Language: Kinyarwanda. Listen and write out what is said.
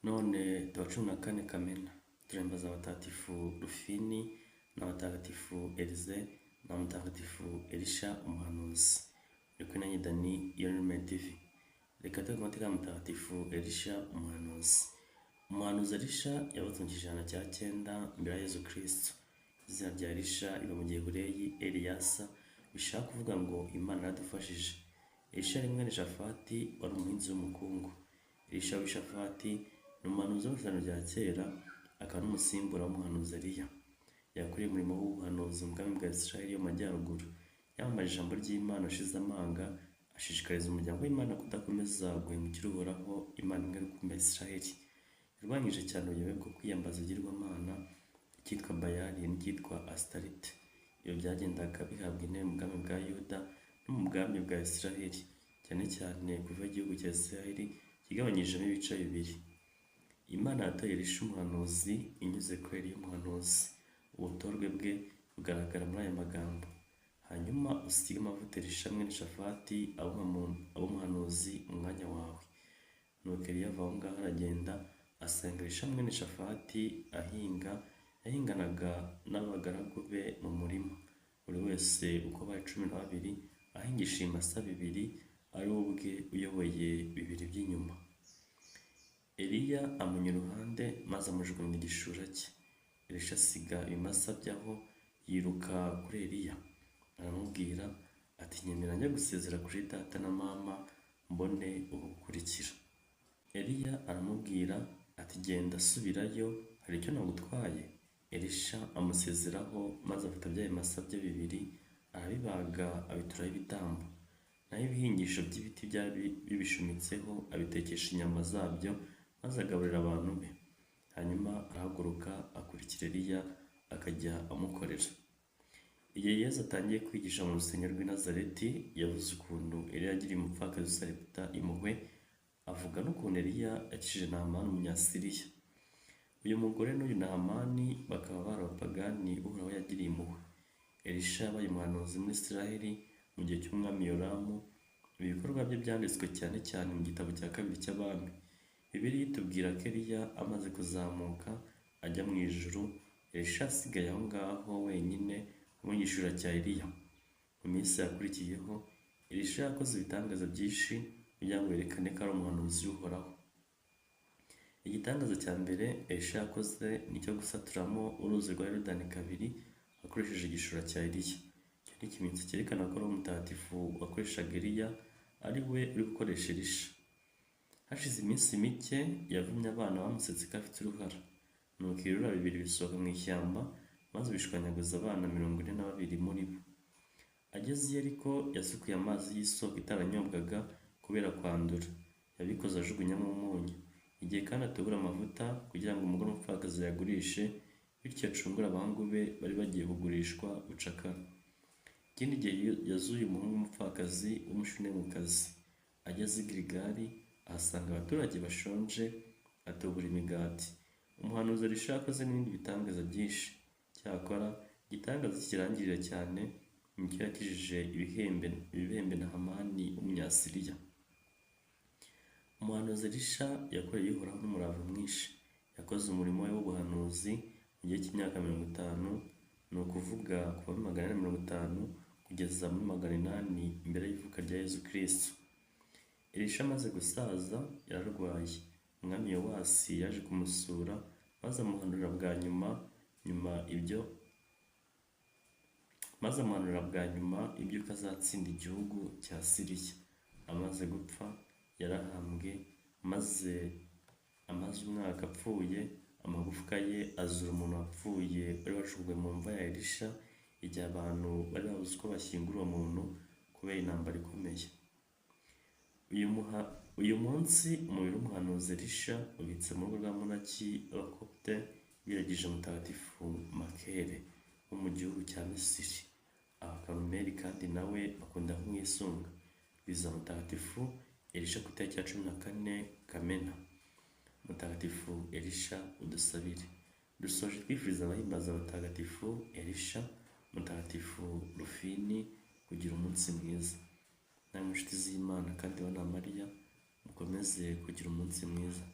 None tuwa 14 Kamena turahimbaza Abatagatifu Rufini na Abatagatifu Elize na Mutagatifu Elisha umuhanuzi. Uri kumwe nanjye Dani Yorume TV. Reka tujye ku mateka ya Mutagatifu Elisha umuhanuzi. Umuhanuzi Elisha yavutse mu kijana cya 9 mbere ya Yezu Kristo. Izina rya Elisha riva mu Gihebureyi Eliyasa, bishaka kuvuga ngo Imana yaradufashije. Elisha yari mwene Shafati wari umuhinzi w'umukungu. Elisha w'i Shafati ni umuhanuzi wo mu Isezerano rya Kera, akaba n'umusimbura w'umuhanuzi Eliya. Yakoreye umurimo w'ubuhanuzi mu bwami bwa Isirayeli yo mu majyaruguru. Yamamaje ijambo ry'Imana ashize amanga, ashishikariza umuryango w'Imana kudakomeza guhemukira Uhoraho, Imana imwe rukumbi ya Isirayeli. Yarwanyije cyane ubuyobe bwo kwiyambaza ibigirwamana, icyitwa Bayali n'icyitwa Asitarite. Ibyo byagendaga bihabwa intebe mu bwami bwa Yuda no mu bwami bwa Isirayeli, cyane cyane kuva igihugu cya Isirayeli kigabanyijemo ibice bibiri. Imana yatoye Elisha umuhanuzi inyuze kuri Eliya umuhanuzi. Ubutorwe bwe bugaragara muri aya magambo: hanyuma usige amavuta Elisha mwene Shafati abe umuhanuzi mu mwanya wawe. Nuko Eliya ava aho ngaho aragenda asanga Elisha mwene Shafati ahinga, yahinganaga n'abagaragu be mu murima, buri wese uko bari 12, ahingisha ibimasa bibiri, ari we ubwe uyoboye bibiri by'inyuma. Eliya amunya iruhande maze amujugunya igishura cye. Elisha asiga ibimasa bye aho, yiruka kuri Eliya, aramubwira ati nyemera njye gusezera kuri data na mama mbone ubukurikira. Eliya aramubwira ati genda subirayo, hari icyo nagutwaye? Elisha amusezeraho maze afata bya bimasa bye bibiri arabibaga abituraho ibitambo. Naho ibihingisho by'ibiti byari bibishumitseho abitekesha inyama zabyo maze agaburira abantu be. Hanyuma arahaguruka akurikira Eliya akajya amukorera. Igihe Yezu atangiye kwigisha mu rusengero rw'i Nazareti, yavuze ukuntu Eliya yagiriye umupfakazi w'i Sarepta impuhwe, avuga n'ukuntu Eliya yakijije Nahamani Umunyasiriya. Uyu mugore n'uyu Nahamani bakaba bari abapagani Uhoraho yagiriye impuhwe. Elisha yabaye umuhanuzi muri Isiraheli mu gihe cy'umwami Yoramu. Ibi bikorwa bye byanditswe cyane cyane mu gitabo cya kabiri cy'Abami. Bibiliya itubwira ko Eliya amaze kuzamuka ajya mu ijuru, Elisha asigaye aho ngaho wenyine hamwe n'igishura cya Eliya. Mu minsi yakurikiyeho, Elisha yakoze ibitangaza byinshi kugira ngo yerekane ko ari umuhanuzi w'Uhoraho. Igitangaza cya mbere Elisha yakoze ni icyo gusaturamo uruzi rwa Yorodani kabiri akoresheje igishura cya Eliya. Icyo ni ikimenyetso cyerekana ko Roho Mutagatifu wakoreshaga Eliya ari we uri gukoresha Elisha. Hashize iminsi mike yavumye abana bamusetse ko afite uruhara. Nuko ibirura bibiri bisohoka mu ishyamba maze bishwanyaguza abana 42 muri bo. Ageze i Yeriko yasukuye amazi y'isoko itaranyobwaga kubera kwandura. Yabikoze ajugunyamo umunyu. Igihe kandi atubura amavuta kugira ngo umugore w'umupfakazi ayagurishe, bityo acungure abahungu be bari bagiye kugurishwa bucakara. Ikindi gihe yazuye umuhungu w'umupfakazi w'Umushunemukazi. Ageze i Giligali ahasanga abaturage bashonje, atubura imigati. Umuhanuzi Elisha yakoze n'ibindi bitangaza byinshi. Cyakora igitangaza kirangirira cyane ni icyo yakijije ibibembe Nahamani w'Umunyasiriya. Umuhanuzi Elisha yakoreye Uhoraho n'umurava mwinshi. Yakoze umurimo we w'ubuhanuzi mu gihe cy'imyaka 50, ni ukuvuga kuva muri 450 kugeza muri 800 mbere y'ivuka rya Yezu Kristo. Elisha amaze gusaza yararwaye. Umwami Yowasi yaje kumusura maze amuhanurira bwa nyuma iby'uko azatsinda igihugu cya Siriya. Amaze gupfa yarahambwe, maze amaze umwaka apfuye, amagufwa ye azura umuntu wapfuye wari wajugunywe mu mva ya Elisha, igihe abantu bari babuze uko bashyingura uwo muntu kubera intambara ikomeye. Uyu munsi umubiri w'umuhanuzi Elisha ubitse mu rugo rwa monaki b'Abakopte biragije Mutagatifu Makere wo mu gihugu cya Misiri. Abakarumeli kandi nawe bakunda kumwisunga. Biza Mutagatifu Elisha ku itariki ya 14 Kamena. Mutagatifu Elisha udusabire. Dusoje twifuriza abahimbaza abatagatifu Elisha, Mutagatifu Rufini kugira umunsi mwiza. Namwe inshuti z'Imana kandi bana Mariya, mukomeze kugira umunsi mwiza.